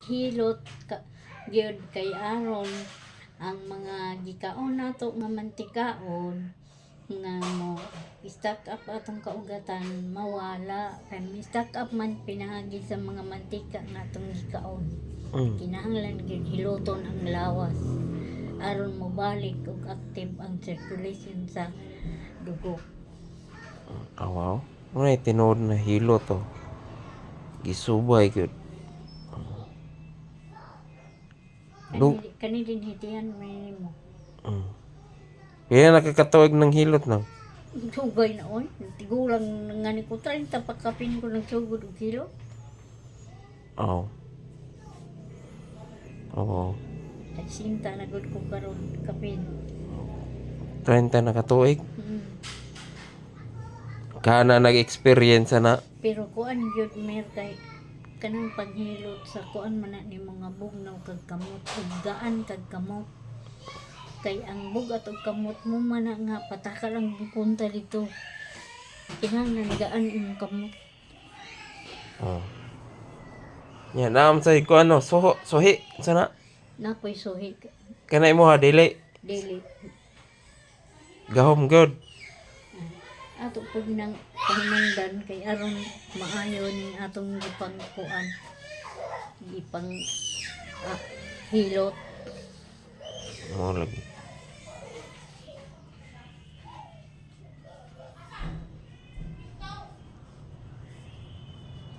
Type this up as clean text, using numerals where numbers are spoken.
Hilot ka gyud kay aron ang mga gikaon nato nga mantikaon nga mo stock up atong kaugatan mawala kay mi stock up man pinaagi sa mga mantika nga atong gikaon. Kinahanglan gyud hiloton ang lawas aron mobalik og active ang circulation sa dugo. Ah, wow. Mao tinuod na hilot to. Gisubay gyud. Kani din hitian may mo. Pila na ka katuig ng hilot na? Sugay na oy. Tigulang nga ni ko 30 pa kapin ko nagsugod og hilot. Oo. Oo. Ay sinta na gud ko karon kapin. 30 na katuig. Kana nag-experience na. Pero kuan gyud mer kay kanang paghilot sa kuan man na ni mga bugnaw kag kamot ug gaan kag kamot. Kay ang bugat og kamot mo man na nga pataka lang punta dito. Kinahanglan gaan imong kamot. Oh. Ya, naam sa ko ano, soho, sohi, sana. Napoy suhi Kana imo ha dili. Dili. Gahom good. Ato pud nang pangnangdan kay aron maayo ning atong gipang kuan gipang hilot. Oh, lagi.